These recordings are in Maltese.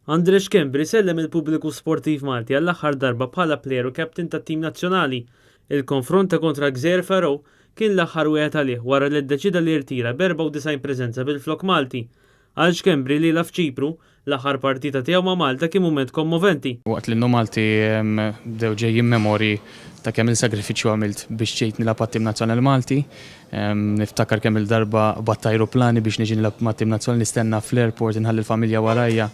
Andre Schembri sellem il-pubbliku sportiv Malti għall-aħħar darba bħala plejer u captain tat-tim nazzjonali. Il-konfront ta' kontra Gżejjer Faroe kien l-aħħar wieħed għalih wara li ddeċida li jirtira b'94 preżenza bil-flok Malti. Għal Schembri li jilgħab f'Ċipru, l-aħħar partita tiegħu ma' Malta kien mument kommoventi. Waqt l-innu Malti bdew ġejjin memorji ta' kemm il sagrifiċċju għamilt biex ġejt nilgħab għat-tim nazzjonali Malti. Niftakar kemm il-darba qbadt ajruplani biex niġi nilgħab mat-tim nazzjonali, nistenna fl-airport, inħalli l-familja warajja.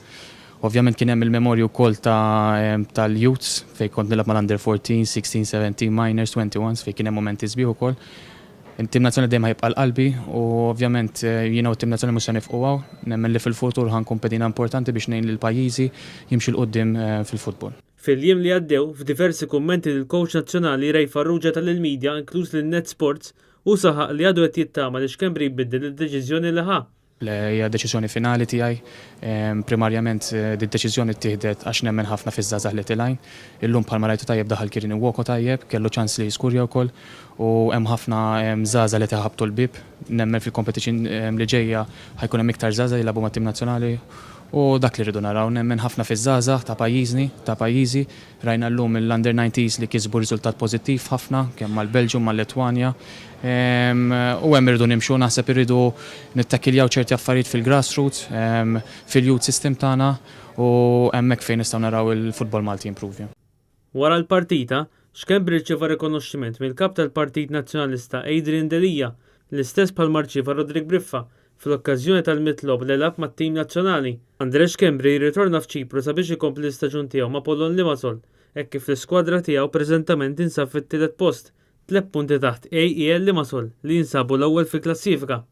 Ovvjament kien hemm il-memorji wkoll ta' tal-youths fejn kont nilgħab mal-under 14, 16, 17, minors, 21s fejn kien hemm mumenti sbieħ ukoll. It-tim nazzjonali dejjem ħa jibqa' għal qalbi u ovvjament jiena u t-tim nazzjonali mhux se nifqu hawn. Nemmen li fil-futur ħa nkun pedina importanti biex ngħin lil pajjiżi jimxi 'l quddiem fil-futbol. Fil-jiem li għaddew, f'diversi kummenti li l-kowċ nazzjonali Ray Farrugia ta lill-media inkluż lil Net Sports, hu saħaq li għadu qed jittama li Schembri jbiddel id-deċiżjoni li ħa. Le, hija deċiżjoni finali tiegħi. Primarjament did-deċiżjoni ttieħdet għax nemmen ħafna fiż-żgħażagħ li tilgħin. Illum bħalma rajtu tajjeb daħal Kieran Iwoko tajjeb, kellu ċans li jiskurja wkoll u hemm ħafna żgħażagħ li qed iħabbtu l-bieb. Nemmen fil-competition li ġejja ħa jkun hemm iktar żgħażagħ jilagħbu mat-tim nazzjonali u dak li rridu naraw. Nemmen ħafna fiż-żgħażagħ ta' pajjiżni, ta' pajjiżi. Rajna llum il-Under 19s li kisbu riżultat pożittiv ħafna kemm mal-Belġju, mal-Litwanja. U hemm irridu nimxu, naħseb irridu nittakiljaw ċerti affarijiet fil-grassroots, fil-youth system tagħna u hemmhekk fejn nistgħu naraw il-futbol Malti jimprovja. Wara l-partita, Schembri rċieva rikonoxximent mill-Kap tal-Partit Nazzjonalista Adrian Delia, l-istess bħalma rċieva Roderick Briffa fl-okkażjoni tal-mitlub li lagħab mat-tim nazzjonali. André Schembri jirritorna f'Ċipru sabiex ikompli l-istaġun tiegħu ma' Apollon Limassol hekk kif l-iskwadra tiegħu preżentament tinsab fit-tielet post, tlett punti taħt AEL Limassol li jinsabu l-ewwel fil-klassifika.